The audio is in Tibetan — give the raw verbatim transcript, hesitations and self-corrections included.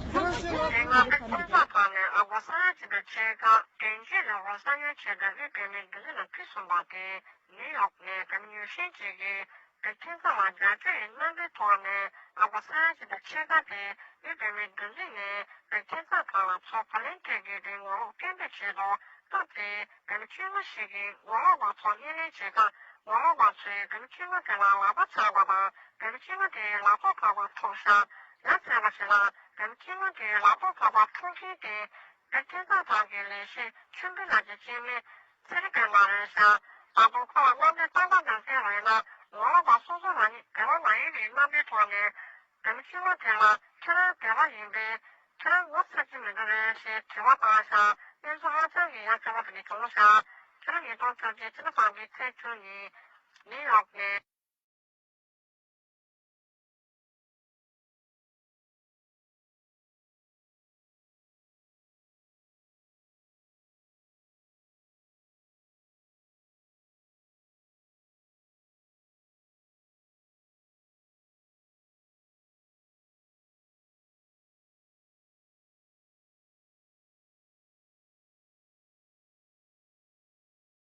དེ་སྔ་བོད་ཁྱིམ་ཚང་ཁག་ནས་ཨ་སྒོར་ས་ཡ་གཅིག་དང་ཕྱེད་ཀ་དོན་གཅོད་ལས་འགུལ་གསར་ཉར་བྱས་པའི་བོད་བོད་མིའི་སྒྲིག་འཛུགས་ལ་ཕུལ་སོང་པ་དེ། ནིའུ་ཡོག་ནས་བོད་མི་ཉུང་ཤས་ཅིག་གིས་བོད་ཁྱིམ་ཚང་ལ་རྒྱབ་སྐྱོར་ཡི་རྣམ་པའི་ཐོག་ནས་ཨ་སྒོར་ས་ཡ་གཅིག་དང་ཕྱེད་ཀ་དེ་བོད་བོད་མིའི་སྒྲིག་འཛུགས་ནས་བོད་ཁྱིམ་ཚང་ཁག་ལ་ཚོགས་གོ་ལེན་སྤྲད་དགོས་པའི་ངོ་ལོག་སྐད་འབོད་བྱས་འདུག་སྐབས་དེར་བོད་མི་ཁྱིམ་ཚང་ཞིག་གིས་ངོ་ལོག་པ་ཚོར་སྣེ་ལེན་བྱེད་སྐབས། ངོ་ལོག་པ་ཚོས་བོད་མི་ཁྱིམ་ཚང་དེ་ལ་ལག་པ་འཆང་པ་དང་། བོད་མི་ཁྱིམ་ཚང་དེའི་ལག་ཐོགས་ཁ་པར་འཕྲོག་བཞག་ཡ་མཚན་པ་ཞིག་ལ། བོད་མི་ཁྱིམ་ཚང་དེའི་ལག་ཐོགས་ཁ་པར་འཕྲོག་མཁན་དེ་བོད་ཁྱིམ་ཚང་ཁག་གི་ལས་བྱེད་ཆོས་འཕེལ་ལགས་ཀྱི་སྐྱེ་དམན་ཚེ་རིང་དགེ་ལགས་རེད་ཤག་ད་དུང་ཁོ་ལ་རྣམ་པའི་རྟགས་དག་ཀྱང་བསྟན་པ་ཡིན་ན། ངོ་ལོག་པ་སོ་སོ་རང་ཉིད་བོད་པ་མ་ཡིན་པའི་རྣམ་པའི་ཐོག་ནས་བོད་མི་ཁྱིམ་ཚང་དེ་ལ་ཁྱོད་རང་བོད་པ་ཡིན་པས་ཁྱོད་རང་ངོ་ཚ་གི་མི་འདུག་གས་ཞེས་དྲི་བ་བཏང་ཤག་གནས་ཚུལ་ཧ་ཅང་གི་ཡ་མཚན་པ་དེ་འདྲ་བྱུང་ཤག་ཕྱི་ལོ་ཉིས་སྟོང་བཅོ་བརྒྱད་ཕྱི་ཟླ་གསུམ་པའི་ཚེས་བཅུ་གཉིས། ནིའུ་ཡོག་ནས།